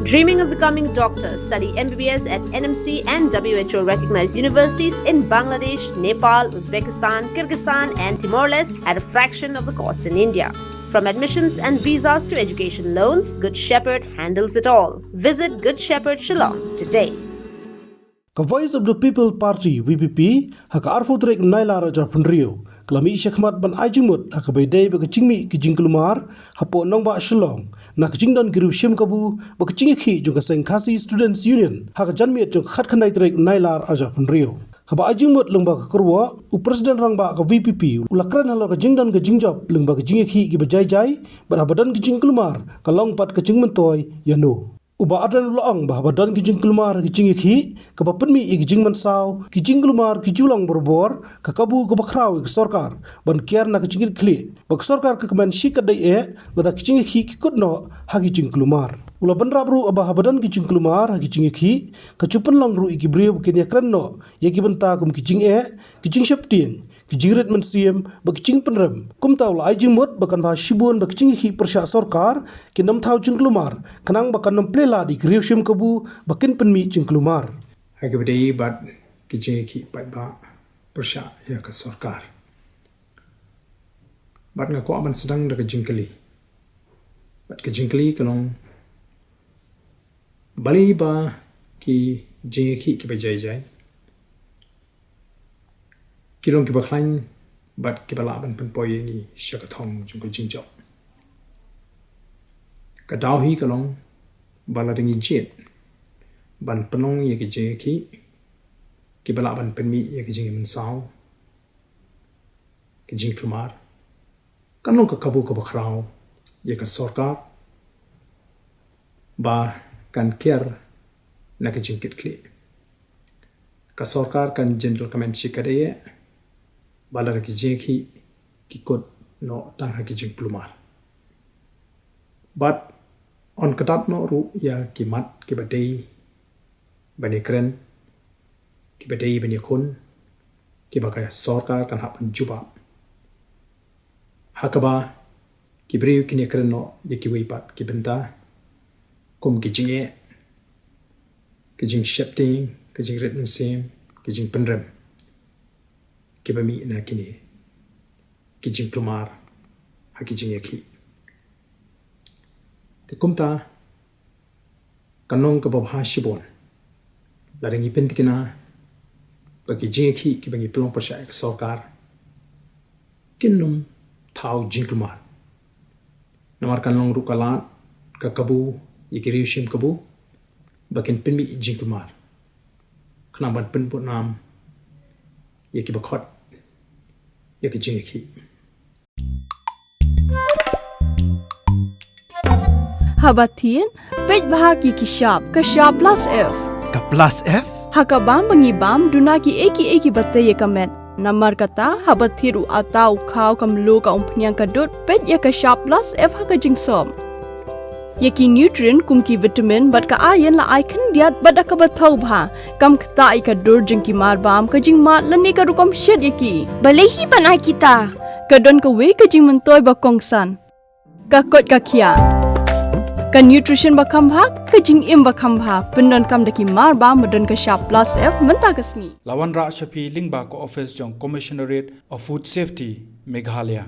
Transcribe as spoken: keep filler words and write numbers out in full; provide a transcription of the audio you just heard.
Dreaming of becoming a doctor? Study M B B S at N M C and W H O recognized universities in Bangladesh, Nepal, Uzbekistan, Kyrgyzstan, and Timor Leste at a fraction of the cost in India. From admissions and visas to education loans, Good Shepherd handles it all. Visit Good Shepherd Shillong today. Ka Voice of the People Party, V P P, ha ka arphew tarik Nailar arhajar phew hynriew, ka la mih shakhmat ban ai jingmut ha kaba ïadei bad ka jingmih ki jingkulmar hapoh nongbah Shillong na ka jingdon ki riewshim kabu bad ka jingïakhih jong ka seng Khasi Students Union ha ka janmiet jong ka khatkhyndai tarik Nailar arhajar phew hynriew. Haba ai jingmut lyngba ka kyrwoh, u President Rangbah ka V P P u la kren halor ka jingdon ka jingjop lyngba ka jingïakhih kiba jai jai, bad haba don ki jingkulmar ka long pat ka jingmyntoi ïano. U Bah Ardent u la ong ba haba don ki jingkulmar ha ki jingïakhih, kaba pynmih ïa ki jingmynsaw, ki jingkulmar ki ju long barabor, ka kabu kaba khraw ïa ka sorkar ban kiar na ka jingkitkhlieh, ba ka sorkar ka kmen shikatdei eh lada ki jingïakhih ki kut noh ha ki jingkulmar. U la bynrap ruh ba haba don ki jingkulmar ha ki jingïakhih, ka ju pynlong ruh ïa ki briew ba kin ïakren noh ïa ki bynta kum ki jingeh, ki jingsheptieng, ki jingrit mynsiem bad ki jingpynrem. Kumta u la ai jingmut ba kan bha shibun ba ki jingïakhih pyrshah sorkar kin nym thaw jingkulmar, khnang ba kan nym plie lad ïa ki riewshim kabu ba kin pynmih jingkulmar. Ha kaba ïadei bad ki jingïakhih paidbah pyrshah ïa ka sorkar, bad nga kwah ban sdang da ka jingkylli. Bad ka jingkylli ka long, balei ba ki jingïakhih kiba jai jai ki long kiba khlaiñ bad kiba lah ban pynpoi ïa ngi sha ka thong jong ka jingjop? Ka daw hi ka long ba lada ngi jied ban pynlong ïa ki jingïakhih kiba lah ban pynmih ïa ki jingmynsaw, ki jingkulmar, kan long ka kabu kaba khraw ïa ka sorkar ba kan kiar na ka jingkitkhlieh. Ka sorkar kan jin recommend shikatdei eh ba lada ki jingïakhih ki kut noh tang ha ki jingkulmar. Bad yn kdat noh ruh ïa ki mat kiba dei ban ïakren, kiba dei ban ïakhun, kiba ka sorkar kan hap ban jubab. Ha kaba ki briew kin ïakren noh ïa kiwei pat ki bynta, kum ki jingeh, ki jingsheptieng, ki jingrit mynsiem, ki jingpynrem, kiba mih na kine ki jingkulmar ha ki jingïakhih. Te kumta, kan long kaba bha shibun lada ngi pyntikna ba ki jingïakhih kiba ngi pynlong pyrshah ïa ka sorkar kin nym thaw jingkulmar. Namar kan long ruh ka lad ka kabu ïa ki riewshim kabu ba kin pynmih jingkulmar, khnang ban pynbud nam ïa kiba khot ïa ki jingïakhih. Haba thied, peit bha ki ki shap, ka shap plus F. Ka plus F? Ha ka bam ba ngi bam, duna kiei kiei kiba tei ïa ka met. Namar kata, haba thied u atta, u khaw, ka mluh, ka umphniang, ka dud, peit ïa ka shap plus F ha ka jingsop. Ïa ki nutrient kum ki vitamin bad ka iron la ai khyndiat bad da kaba thaw bha. Kam ktah ïa ka dur jong ki mar bam, ka jingmad lane ka rukom shet ïa ki. Balei hi ban ai kita? Ka don kawei ka jingmyntoi ba kongsan. Ka koit ka khiah. Ka nutrition ba kham bha, ka jingim ba kham bha. Pyndonkam da ki mar bam ba don ka shap plus F mynta ka sngi. La wanrah sha phi lyngba ka office jong Commissionerate of Food Safety, Meghalaya.